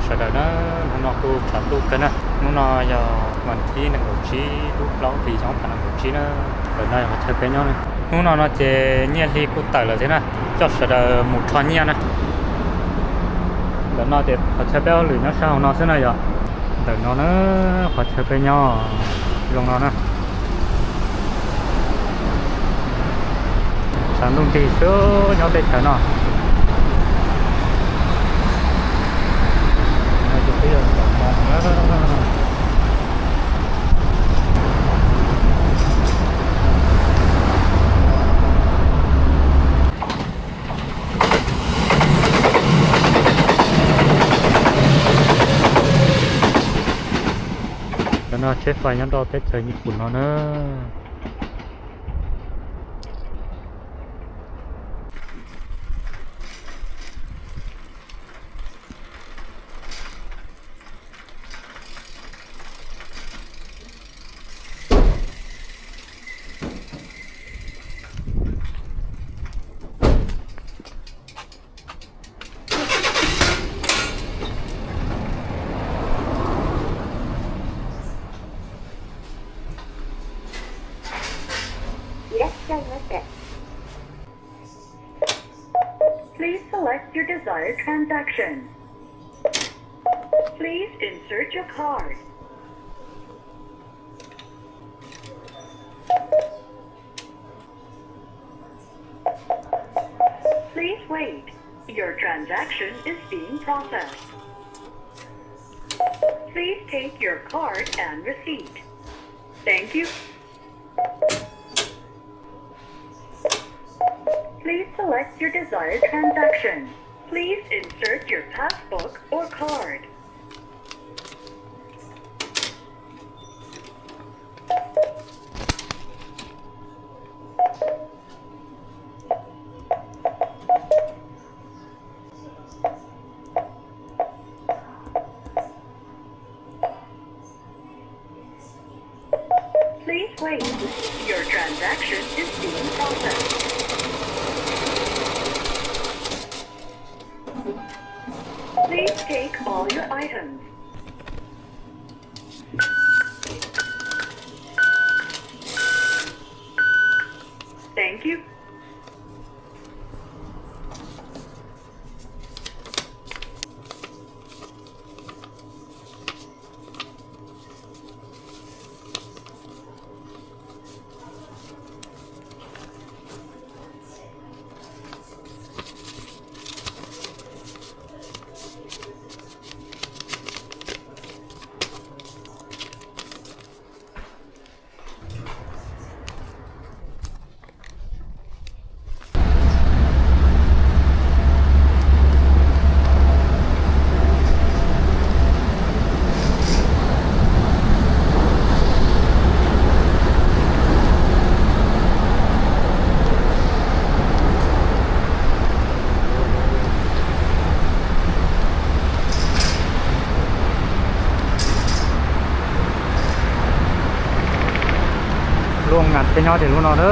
Sawv daws na, hnub no kuj tshav ntuj kawg na. Hnub no yog vas thib nees nkaum tsib lub plaub hlis xyoo ob phav nees nkaum tsib na. Ntawm no yog qhov chaw peb nyob na. Hnub no no ces nyiaj hli kuj tawm lawm thiab na, coj sawv daws mus rho nyiaj na. Ntawm no ces qhov chaw peb hauj lwm nyob sab hauv no xwb na yog. Ntawm no na, qhov chaw peb nyob zoo no na. Tshav ntuj nrig xwb nyob teb chaws no. Cov no tsheb fais nyob rau teb chaws Nyij Pooj no na. Please select your desired transaction. Please insert your card. Please wait. Your transaction is being processed. Please take your card and receipt. Thank you. Please select your desired transaction. Please insert your passbook or card. Please wait. Your transaction is being processed. Please take all your items. Thank you. Luaj ngas thiab nyob tias lub no na.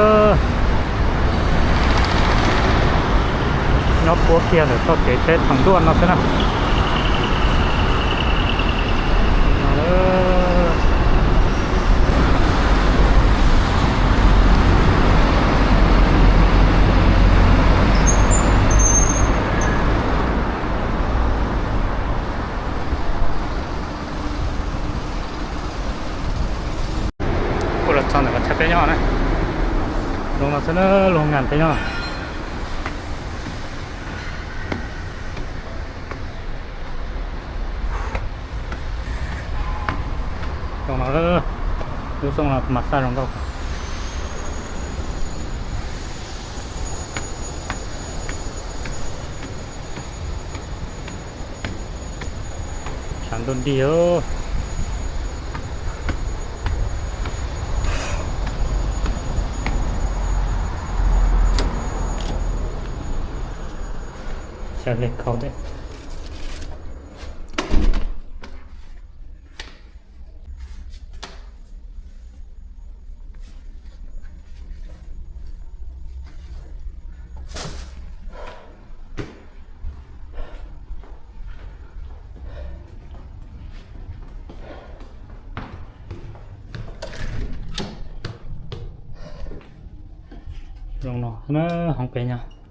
Nyob puab kiag ntawm txoj kev tsheb thaum ntuaj no xwb na. Kuj los txog ntawm qhov chaw peb nyob na. Zoo no xwb na, luaj ngas peb nyob. Zoo no, lub xyoo no mas xaj zoo nkauj. Tshav ntuj nrig os. Xyaw hle khau thiab. Zoo no na, hauv pem nyob.